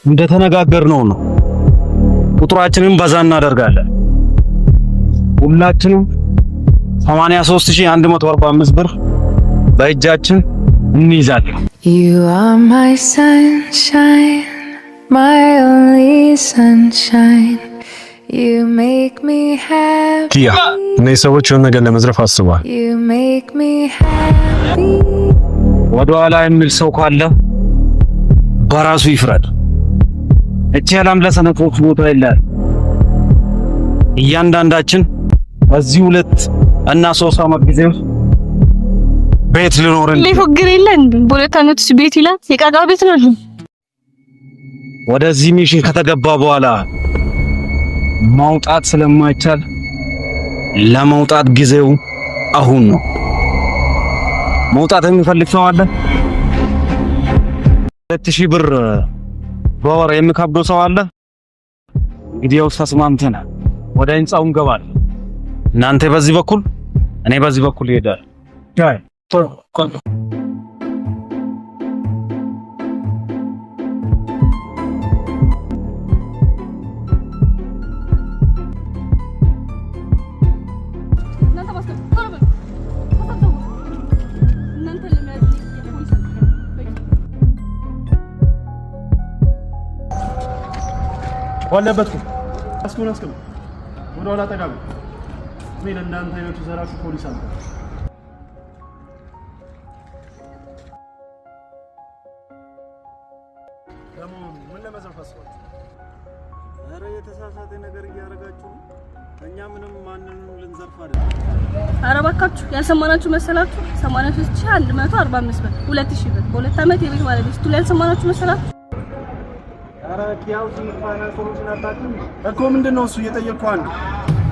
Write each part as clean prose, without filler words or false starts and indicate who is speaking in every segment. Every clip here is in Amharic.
Speaker 1: እንደተነጋገርነው ነው። ቁጥራችንን በዛ እናደርጋለን። ሁላችንም 83,145 ብር በእጃችን እንይዛለን።
Speaker 2: You are my sunshine, my only sunshine. You make me happy.
Speaker 3: ኪያ፣ እነዚህ ሰዎች የሆነ ነገር ለመዝረፍ አስበዋል።
Speaker 2: You make me happy.
Speaker 1: ወደ ኋላ የሚል ሰው ካለ በራሱ ይፍረድ። እቺ ዓለም ለሰነፎች ቦታ የላት። እያንዳንዳችን በዚህ 2 እና 3 ዓመት ጊዜ ውስጥ ቤት ሊኖረን
Speaker 4: ሊፎግር የለ እንዴ? በ2 ዓመት ውስጥ ቤት ይላል። የቃቃ ቤት ነው።
Speaker 1: ወደዚህ mission ከተገባ በኋላ መውጣት ስለማይቻል ለመውጣት ጊዜው አሁን ነው። መውጣት የሚፈልግ ሰው አለ? 2000 ብር በወር የሚከብደው ሰው አለ? እንግዲህ ያው ተስማምተናል። ወደ ህንጻው እንገባለን። እናንተ በዚህ በኩል፣ እኔ በዚህ በኩል ይሄዳል።
Speaker 5: ባለበት አስኩን አስቀምጥ። ወደ ኋላ ጠጋ በል። እኔ ለእንዳንተ አይነቱ ዘራፊ ፖሊስ አለ። ለመሆኑ ምን ለመዝረፍ አስባችሁ?
Speaker 1: ኧረ የተሳሳተ ነገር እያደረጋችሁ ነው። እኛ ምንም ማንንም ልንዘርፍ አይደለም።
Speaker 4: ኧረ እባካችሁ ያልሰማናችሁ መሰላችሁ? 83,145 ብር፣ 2000 ብር በ2 ዓመት የቤት ባለቤት ስትሉ ያልሰማናችሁ መሰላችሁ?
Speaker 1: ኧረ ኪያ Housing Finance Solution አታውቅም?
Speaker 5: እኮ ምንድን ነው እሱ እየጠየቅኩህ አንዱ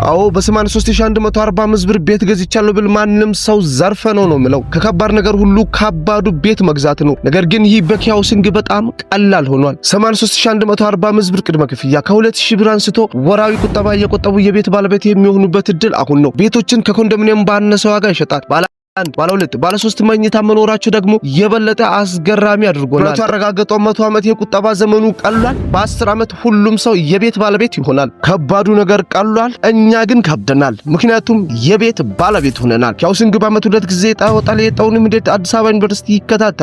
Speaker 6: አዎ፣ በ83,145 ብር ቤት ገዝቻለሁ ብል ማንም ሰው ዘርፈ ነው ነው ምለው። ከከባድ ነገር ሁሉ ከባዱ ቤት መግዛት ነው። ነገር ግን ይህ በኪያ Housing በጣም ቀላል ሆኗል። 83,145 ብር ቅድመ ክፍያ፣ ከ2000 ብር አንስቶ ወራዊ ቁጠባ እየቆጠቡ የቤት ባለቤት የሚሆኑበት እድል አሁን ነው። ቤቶችን ከኮንዶሚኒየም ባነሰ ዋጋ ይሸጣል። ባለ አንድ፣ ባለ ሁለት፣ ባለ ሶስት መኝታ መኖራቸው ደግሞ የበለጠ አስገራሚ አድርጎናል። መቶ ያረጋገጠው 100 ዓመት የቁጠባ ዘመኑ ቀሏል። በ10 ዓመት ሁሉም ሰው የቤት ባለቤት ይሆናል። ከባዱ ነገር ቀሏል፣ እኛ ግን ከብደናል። ምክንያቱም የቤት ባለቤት ሆነናል። ኪያ Housing በዓመት ሁለት ጊዜ ዕጣ ያወጣል። የዕጣውንም ሂደት አዲስ አበባ ዩኒቨርሲቲ ይከታተላል።